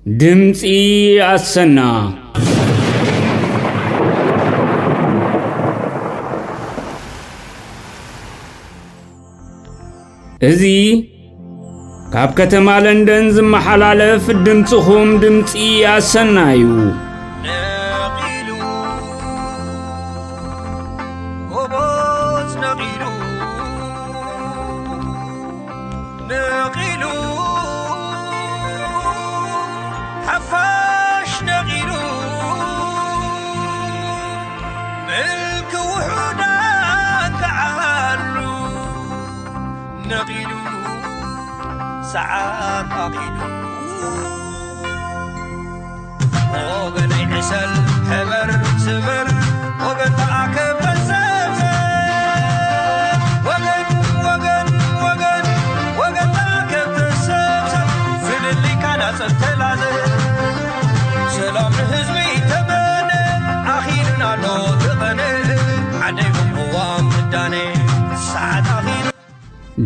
ድምፂ ኣሰና። እዚ ካብ ከተማ ለንደን ዝመሓላለፍ ድምፅኹም ድምፂ ኣሰና እዩ። ነቒሉ፣ ጎቦት ነቒሉ፣ ነቒሉ፣ ሓፋሽ ነቒሉ፣ ምልኪ ውሑዳን ክዓሉ ነቒሉ፣ ሰዓት ኣኺሉ። ወገነይ ዕሰል፣ ሕበር፣ ስበር፣ ወገን ተኣከብ፣ ተሰብሰብ። ወገን፣ ወገን፣ ወገን፣ ወገን ተኣከብ፣ ተሰብሰብ። ፍልልይካ ናጸብ ተላዘብ። ሰላም ንህዝቢ ተመነ፣ ኣኺሉና ኣሎ እቲ ቐነ። ዓደይ ቅዋም ምዳነ፣ ሰዓት ኣኺሉ።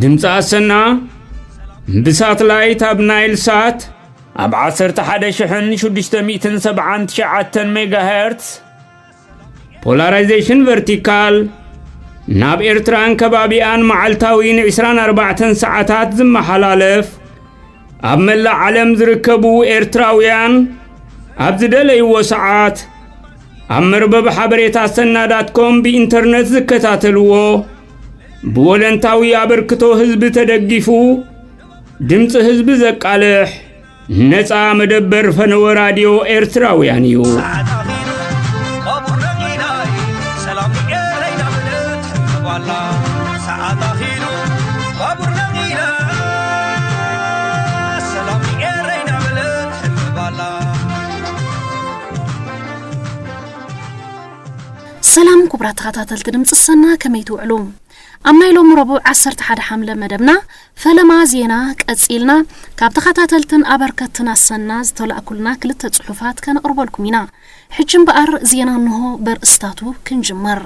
ድምፂ ኣሰና ብሳትላይት ኣብ ናይል ሳት ኣብ ዓሰርተ ሓደ ሽሕን ሽዱሽተ ሚእትን ሰብዓን ትሽዓተን ሜጋሄርትስ ፖላራይዜሽን ቨርቲካል ናብ ኤርትራን ከባቢኣን መዓልታዊ ንዕስራን ኣርባዕተን ሰዓታት ዝመሓላለፍ፣ ኣብ መላእ ዓለም ዝርከቡ ኤርትራውያን ኣብ ዝደለይዎ ሰዓት ኣብ መርበብ ሓበሬታ ኣሰና ዳት ኮም ብኢንተርነት ዝከታተልዎ፣ ብወለንታዊ ኣበርክቶ ህዝቢ ተደጊፉ ድምፂ ህዝቢ ዘቃልሕ ነፃ መደበር ፈነወ ራድዮ ኤርትራውያን እዩ። ሰዓት ኣኺሉ፣ ባቡር ነቒላ፣ ሰላም ንኤረይ እናበለት ትሕብሕብ ኣላ። ሰዓት ኣኺሉ፣ ባቡር ነቒላ፣ ሰላም ንኤረይ እናበለት ትሕብሕብ ኣላ። ሰላም ክቡራት ተኸታተልቲ ድምፂ ኣሰና፣ ከመይ ትውዕሉ? ኣብ ናይ ሎሚ ረቡዕ ዓሰርተ ሓደ ሓምለ መደብና ፈለማ ዜና ቀጺልና፣ ካብ ተኸታተልትን ኣበርከትን ኣሰና ዝተላእኩልና ክልተ ጽሑፋት ከነቕርበልኩም ኢና። ሕጂ እምበኣር ዜና እንሆ በርእስታቱ ክንጅምር።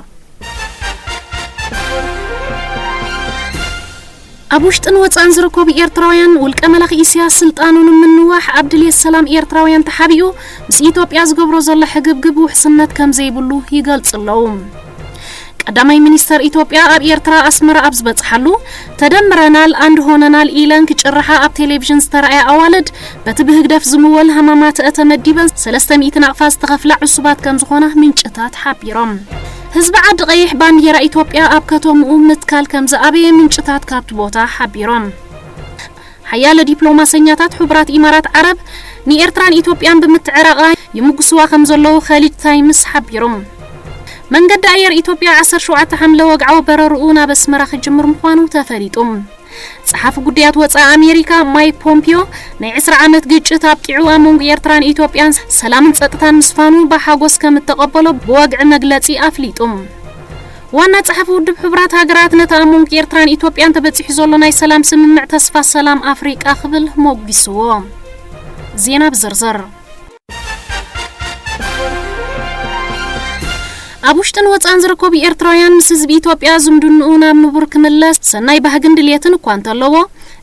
ኣብ ውሽጥን ወጻእን ዝርከቡ ኤርትራውያን፣ ውልቀ መላኺ ኢሳያስ ስልጣኑ ንምንዋሕ ኣብ ድልየት ሰላም ኤርትራውያን ተሓቢኡ፣ ምስ ኢትዮጵያ ዝገብሮ ዘሎ ሕግብግብ ውሕስነት ከም ዘይብሉ ይገልጹ ኣለዉ። ቀዳማይ ሚኒስተር ኢትዮጵያ ኣብ ኤርትራ ኣስመራ ኣብ ዝበጽሓሉ፣ "ተደምረናል፣ ኣንድ ሆነናል" ኢለን ክጭርሓ ኣብ ቴሌቪዥን ዝተራእያ ኣዋልድ፣ በቲ ብህግደፍ ዝምወል ሃማማተአ ተመዲበን ሰለስተ ሚእቲ ናቕፋ ዝተኸፍላ ዕሱባት ከም ዝኾና ምንጭታት ሓቢሮም። ህዝቢ ዓዲ ቀይሕ ባንዲራ ኢትዮጵያ ኣብ ከተምኡ ምትካል ከም ዝኣበየ ምንጭታት ካብቲ ቦታ ሓቢሮም። ሓያለ ዲፕሎማሰኛታት ሕቡራት ኢማራት ዓረብ ንኤርትራን ኢትዮጵያን ብምትዕራቓ ይምጉስዋ ከም ዘለዉ ከሊጅ ታይምስ ሓቢሩ። መንገዲ ኣየር ኢትዮጵያ ዓሰርተ ሸውዓተ ሓምለ ወግዓዊ በረርኡ ናብ ኣስመራ ክጅምር ምዃኑ ተፈሊጡ። ጸሓፊ ጉዳያት ወጻኢ ኣሜሪካ ማይክ ፖምፒዮ፣ ናይ ዕስራ ዓመት ግጭት ኣብቂዑ፣ ኣብ መንጎ ኤርትራን ኢትዮጵያን ሰላምን ጸጥታን ምስፋኑ ብሓጎስ ከም እተቐበሎ ብወግዒ መግለጺ ኣፍሊጡ። ዋና ጸሓፊ ውድብ ሕቡራት ሃገራት ነቲ ኣብ መንጎ ኤርትራን ኢትዮጵያን ተበጺሑ ዘሎ ናይ ሰላም ስምምዕ ተስፋ ሰላም ኣፍሪቃ ክብል ሞጒስዎ። ዜና ብዝርዝር። ኣብ ውሽጥን ወጻእን ዝርከቡ ኤርትራውያን፣ ምስ ህዝቢ ኢትዮጵያ ዝምድንኡ ናብ ንቡር ክምለስ ሰናይ ባህግን ድልየትን እኳ እንተለዎ፣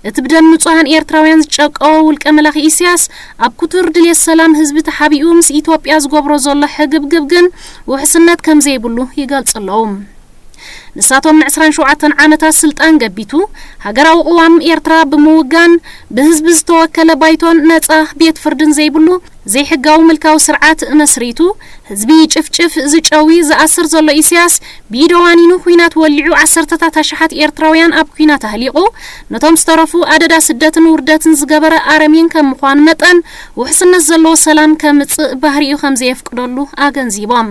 እቲ ብደም ንጹሃን ኤርትራውያን ዝጨቀወ ውልቀ መላኺ ኢሳያስ፣ ኣብ ክቱር ድልየት ሰላም ህዝቢ ተሓቢኡ ምስ ኢትዮጵያ ዝገብሮ ዘሎ ሕግብግብ ግን ውሕስነት ከም ዘይብሉ ይገልጹ ኣለዉ። ንሳቶም ንዕስራን ሸውዓተን ዓመታት ስልጣን ገቢቱ፣ ሃገራዊ ቅዋም ኤርትራ ብምውጋን፣ ብህዝቢ ዝተወከለ ባይቶን ነጻ ቤት ፍርድን ዘይብሉ ዘይሕጋዊ ምልካዊ ስርዓት መስሪቱ፣ ህዝቢ ይጭፍጭፍ፣ ዝጨዊ፣ ዝኣስር ዘሎ ኢሳያስ፣ ብኢደ ዋኒኑ ኲናት ወሊዑ፣ ዓሰርተታት ኣሽሓት ኤርትራውያን ኣብ ኲናት ኣህሊቑ፣ ነቶም ዝተረፉ ኣደዳ ስደትን ውርደትን ዝገበረ ኣረሜን ከም ምዃኑ መጠን፣ ውሕስነት ዘለዎ ሰላም ከምጽእ ባህሪኡ ከም ዘየፍቅደሉ ኣገንዚቦም።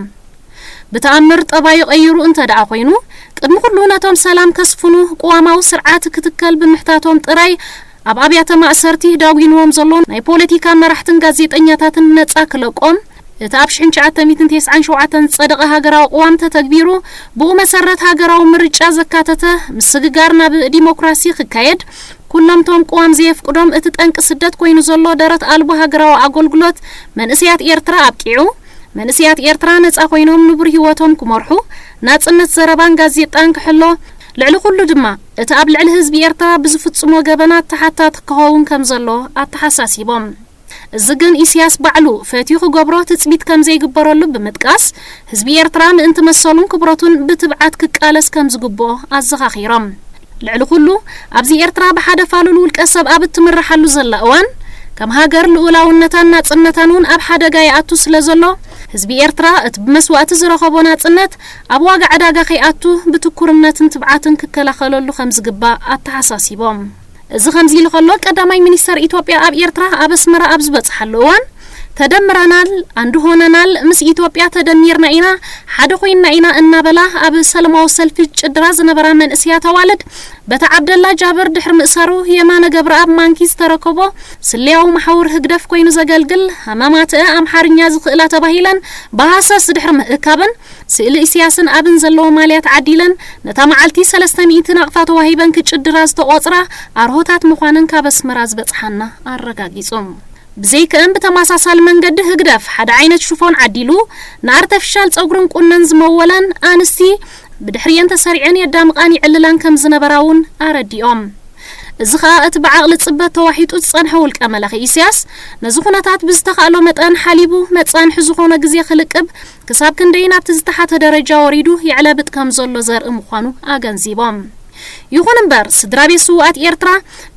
ብተኣምር ጠባዩ ቀይሩ እንተ ደኣ ኮይኑ፣ ቅድሚ ኩሉ ነቶም ሰላም ከስፍኑ ቅዋማዊ ስርዓት ክትከል ብምሕታቶም ጥራይ፣ ኣብ ኣብያተ ማእሰርቲ ዳጒንዎም ዘሎ ናይ ፖለቲካ መራሕትን ጋዜጠኛታትን ነጻ ክለቆም፣ እቲ ኣብ ሽሕን ትሽዓተ ሚእትን ተስዓን ሸውዓተን ዝጸደቐ ሃገራዊ ቅዋም ተተግቢሩ፣ ብኡ መሰረት ሃገራዊ ምርጫ ዘካተተ ምስግጋር ናብ ዲሞክራሲ ክካየድ፣ ኩሎም ቶም ቅዋም ዘየፍቅዶም፣ እቲ ጠንቂ ስደት ኮይኑ ዘሎ ደረት ኣልቦ ሃገራዊ ኣገልግሎት መንእሰያት ኤርትራ ኣብቂዑ፣ መንእሰያት ኤርትራ ነጻ ኮይኖም ንቡር ህይወቶም ክመርሑ፣ ናጽነት ዘረባን ጋዜጣን ክሕሎ፣ ልዕሊ ኩሉ ድማ እቲ ኣብ ልዕሊ ህዝቢ ኤርትራ ብዝፍጽሞ ገበናት ተሓታቲ ክኸውን ከም ዘሎ ኣተሓሳሲቦም። እዚ ግን ኢሳያስ ባዕሉ ፈትዩ ክገብሮ ትጽቢት ከም ዘይግበረሉ ብምጥቃስ፣ ህዝቢ ኤርትራ ምእንቲ መሰሉን ክብረቱን ብትብዓት ክቃለስ ከም ዝግብኦ ኣዘኻኺሮም። ልዕሊ ኩሉ፣ ኣብዚ ኤርትራ ብሓደ ፋሉል ውልቀ ሰብ ኣብ እትምርሓሉ ዘላ እዋን፣ ከም ሃገር ልኡላውነታን ናጽነታን እውን ኣብ ሓደጋ ይኣቱ ስለ ዘሎ፣ ህዝቢ ኤርትራ እቲ ብመስዋእቲ ዝረኸቦ ናጽነት ኣብ ዋጋ ዕዳጋ ከይኣቱ ብትኩርነትን ትብዓትን ክከላኸለሉ ከም ዝግባእ ኣተሓሳሲቦም። እዚ ከምዚ ኢሉ ከሎ፣ ቀዳማይ ሚኒስተር ኢትዮጵያ ኣብ ኤርትራ ኣብ ኣስመራ ኣብ ዝበጽሓሉ እዋን፣ ተደምረናል፣ ኣንድ ሆነናል፣ ምስ ኢትዮጵያ ተደሚርና ኢና፣ ሓደ ኮይንና ኢና እናበላ ኣብ ሰላማዊ ሰልፊ ጭድራ ዝነበራ መንእሰያት ኣዋልድ፣ በታ ዓብደላ ጃብር ድሕሪ ምእሳሩ፣ የማነ ገብረኣብ ማንኪ ዝተረከቦ ስለያዊ መሓውር ህግደፍ ኮይኑ ዘገልግል ሃማማተአ ኣምሓርኛ ዝኽእላ ተባሂለን ብሃሰስ ድሕሪ ምእካበን፣ ስእሊ ኢሳያስን ኣብን ዘለዎ ማልያ ተዓዲለን፣ ነታ መዓልቲ ሰለስተ ሚእቲ ናቕፋ ተዋሂበን ክጭድራ ዝተቖጽራ ኣርሆታት ምዃነን ካብ ኣስመራ ዝበጽሓና ኣረጋጊጹ። ብዘይክእን ብተመሳሳሊ መንገዲ ህግደፍ ሓደ ዓይነት ሽፎን ዓዲሉ ንኣርተፊሻል ጸጉርን ቁነን ዝመወለን ኣንስቲ ብድሕሪየን ተሰሪዐን የዳምቓን ይዕልላን ከም ዝነበራ እውን ኣረዲኦም። እዚ ኸኣ እቲ ብዓቕሊ ጽበት ተዋሒጡ ዝጸንሐ ውልቀ መላኺ ኢሳያስ ነዚ ኩነታት ብዝተኻእሎ መጠን ሓሊቡ መጻንሒ ዝኾኖ ግዜ ክልቅብ ክሳብ ክንደይ ናብቲ ዝተሓተ ደረጃ ወሪዱ ይዕለብጥ ከም ዘሎ ዘርኢ ምዃኑ ኣገንዚቦም። ይኹን እምበር፣ ስድራ ቤት ስውኣት ኤርትራ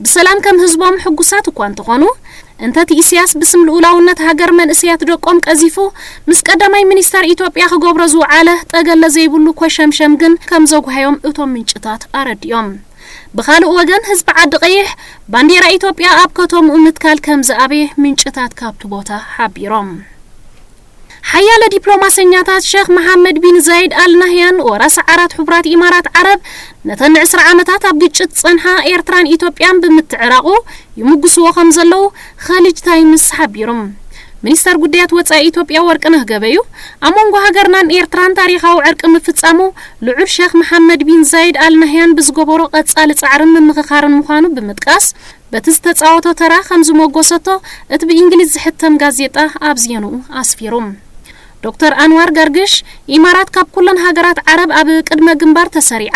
ብሰላም ከም ህዝቦም ሕጉሳት እኳ እንተኾኑ፣ እንተቲ ኢሳያስ ብስም ልኡላውነት ሃገር መንእሰያት ደቆም ቀዚፉ ምስ ቀዳማይ ሚኒስተር ኢትዮጵያ ክገብሮ ዝውዓለ ጠገለ ዘይብሉ ኮሸምሸም ግን ከም ዘጉሃዮም እቶም ምንጭታት ኣረዲኦም። ብኻልእ ወገን፣ ህዝቢ ዓዲ ቀይሕ ባንዴራ ኢትዮጵያ ኣብ ከተምኡ ምትካል ከም ዝኣበየ ምንጭታት ካብቲ ቦታ ሓቢሮም። ሓያለ ዲፕሎማሰኛታት ሸኽ መሓመድ ቢን ዛይድ ኣል ናህያን ወራሲ ዓራት ሕቡራት ኢማራት ዓረብ ነተን ንዕስራ ዓመታት ኣብ ግጭት ዝጸንሓ ኤርትራን ኢትዮጵያን ብምትዕራቑ ይምጉስዎ ከም ዘለዉ ኸሊጅ ታይምስ ሓቢሩ። ሚኒስተር ጉዳያት ወጻኢ ኢትዮጵያ ወርቅነህ ገበዩ ኣብ መንጎ ሃገርናን ኤርትራን ታሪኻዊ ዕርቂ ምፍጻሙ ልዑል ሸኽ መሓመድ ቢን ዛይድ ኣል ናህያን ብዝገበሮ ቀጻሊ ጻዕርን ምምኽኻርን ምዃኑ ብምጥቃስ፣ በቲ ዝተጻወቶ ተራ ከም ዝመጎሰቶ እቲ ብእንግሊዝ ዝሕተም ጋዜጣ ኣብ ዜንኡ ኣስፊሩ። ዶክተር ኣንዋር ገርግሽ፣ ኢማራት ካብ ኩለን ሃገራት ዓረብ ኣብ ቅድመ ግንባር ተሰሪዓ፣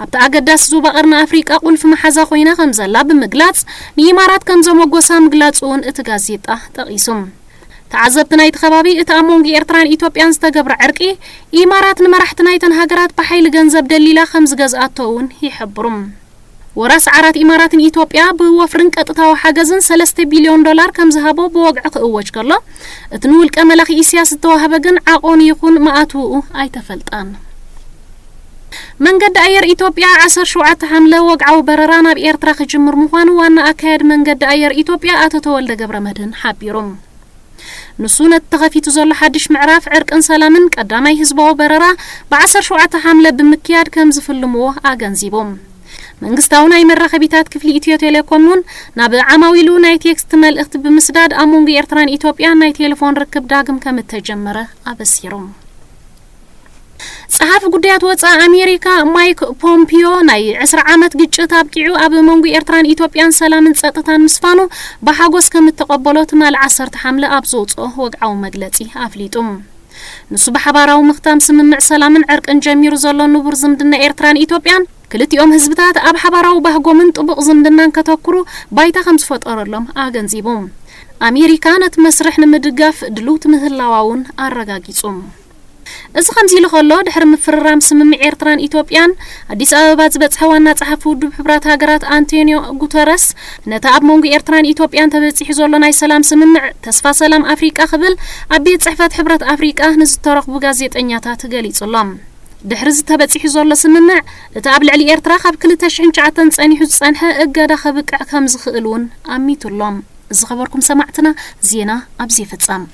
ኣብቲ ኣገዳሲ ዞባ ቀርኒ ኣፍሪቃ ቁልፊ መሓዛ ኮይና ከም ዘላ ብምግላጽ፣ ንኢማራት ከም ዘመጎሳ ምግላጹ እውን እቲ ጋዜጣ ጠቒሱ። ተዓዘብቲ ናይቲ ከባቢ፣ እቲ ኣብ መንጎ ኤርትራን ኢትዮጵያን ዝተገብረ ዕርቂ፣ ኢማራት ንመራሕቲ ናይተን ሃገራት ብሓይሊ ገንዘብ ደሊላ ከም ዝገዝኣቶ እውን ይሕብሩ። ወራስ ዓራት ኢማራትን ኢትዮጵያ ብወፍርን ቀጥታዊ ሓገዝን ሰለስተ ቢልዮን ዶላር ከም ዝሃቦ ብወግዒ ክእወጅ ከሎ፣ እቲ ንውልቀ መላኺ ኢሳያስ ዝተዋህበ ግን ዓቐኑ ይኹን መኣትውኡ ኣይተፈልጠን። መንገዲ ኣየር ኢትዮጵያ ዓሰርተ ሸውዓተ ሓምለ ወግዓዊ በረራ ናብ ኤርትራ ክጅምር ምዃኑ ዋና ኣካያዲ መንገዲ ኣየር ኢትዮጵያ ኣቶ ተወልደ ገብረመድህን ሓቢሩ። ንሱ ነቲ ተኸፊቱ ዘሎ ሓድሽ ምዕራፍ ዕርቅን ሰላምን ቀዳማይ ህዝባዊ በረራ ብ ዓሰርተ ሸውዓተ ሓምለ ብምክያድ ከም ዝፍልምዎ ኣገንዚቡ። መንግስታዊ ናይ መራኸቢታት ክፍሊ ኢትዮ ቴሌኮም እውን ናብ ዓማዊሉ ናይ ቴክስት መልእኽቲ ብምስዳድ ኣብ መንጎ ኤርትራን ኢትዮጵያን ናይ ቴሌፎን ርክብ ዳግም ከም እተጀመረ ኣበሲሩ። ጸሓፊ ጉዳያት ወጻኢ ኣሜሪካ ማይክ ፖምፒዮ ናይ ዕስራ ዓመት ግጭት ኣብቂዑ ኣብ መንጎ ኤርትራን ኢትዮጵያን ሰላምን ጸጥታን ምስፋኑ ብሓጎስ ከም እተቐበሎ ትማሊ ዓሰርተ ሓምለ ኣብ ዘውጽኦ ወግዓዊ መግለጺ ኣፍሊጡ። ንሱ ብሓባራዊ ምኽታም ስምምዕ ሰላምን ዕርቅን ጀሚሩ ዘሎ ንቡር ዝምድና ኤርትራን ኢትዮጵያን ክልቲኦም ህዝብታት ኣብ ሓባራዊ ባህጎምን ጥቡቕ ዝምድናን ከተኩሩ ባይታ ከም ዝፈጠረሎም ኣገንዚቡ። ኣሜሪካ ነቲ መስርሕ ንምድጋፍ ድልውቲ ምህላዋ እውን ኣረጋጊጹ። እዚ ከምዚ ኢሉ ከሎ፣ ድሕሪ ምፍርራም ስምምዕ ኤርትራን ኢትዮጵያን ኣዲስ ኣበባ ዝበጽሐ ዋና ጸሓፊ ውድብ ሕቡራት ሃገራት ኣንቶኒዮ ጉተረስ፣ ነቲ ኣብ መንጎ ኤርትራን ኢትዮጵያን ተበጺሑ ዘሎ ናይ ሰላም ስምምዕ ተስፋ ሰላም ኣፍሪቃ ክብል ኣብ ቤት ጽሕፈት ሕብረት ኣፍሪቃ ንዝተረኽቡ ጋዜጠኛታት ገሊጹሎም። ድሕሪ እዚ ተበጺሑ ዘሎ ስምምዕ፣ እቲ ኣብ ልዕሊ ኤርትራ ካብ ክልተ ሽሕን ትሽዓተን ጸኒሑ ዝጸንሐ እገዳ ከብቅዕ ከም ዝኽእል እውን ኣሚቱሎም። ዝኸበርኩም ሰማዕትና፣ ዜና ኣብዚ ይፍጸም።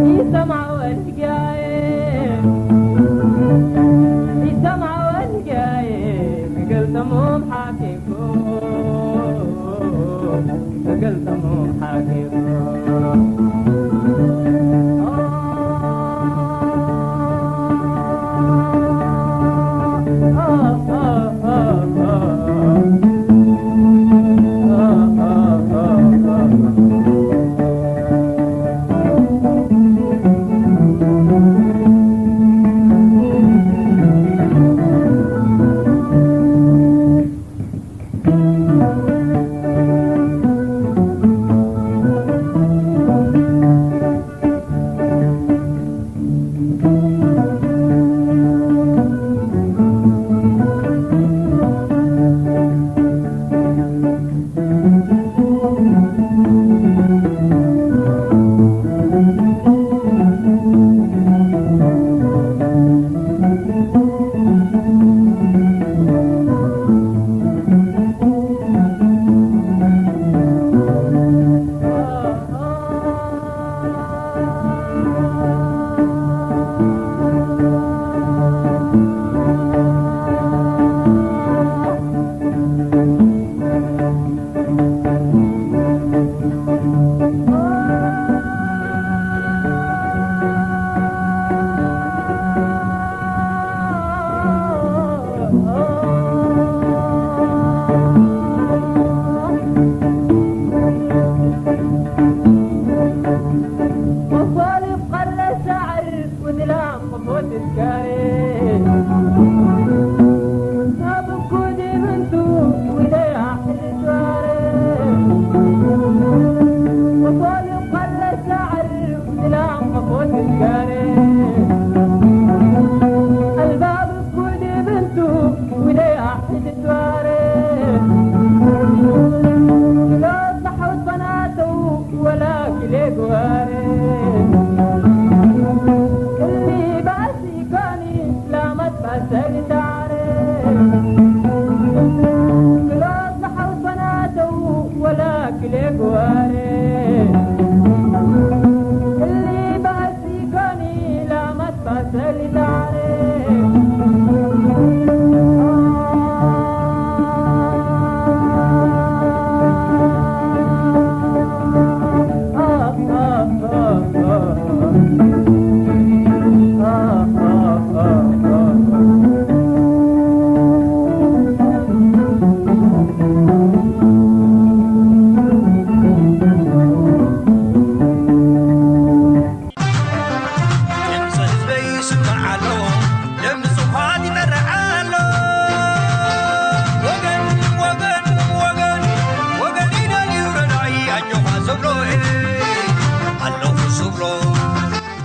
ይሰማዕ ወልጋዬ፣ ይሰማዕ ወልጋዬ፣ ክገልጸሞም ሓቂኹ፣ ክገልጸሞም ሓቂኹ።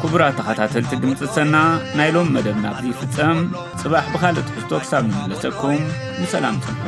ክቡራት ተኸታተልቲ ድምፂ ሰና፣ ናይ ሎም መደብ ናብዚ ይፍጸም። ጽባሕ ብኻልእ ትሕዝቶ ክሳብ ንምለሰኩም ብሰላም ጽንሑ።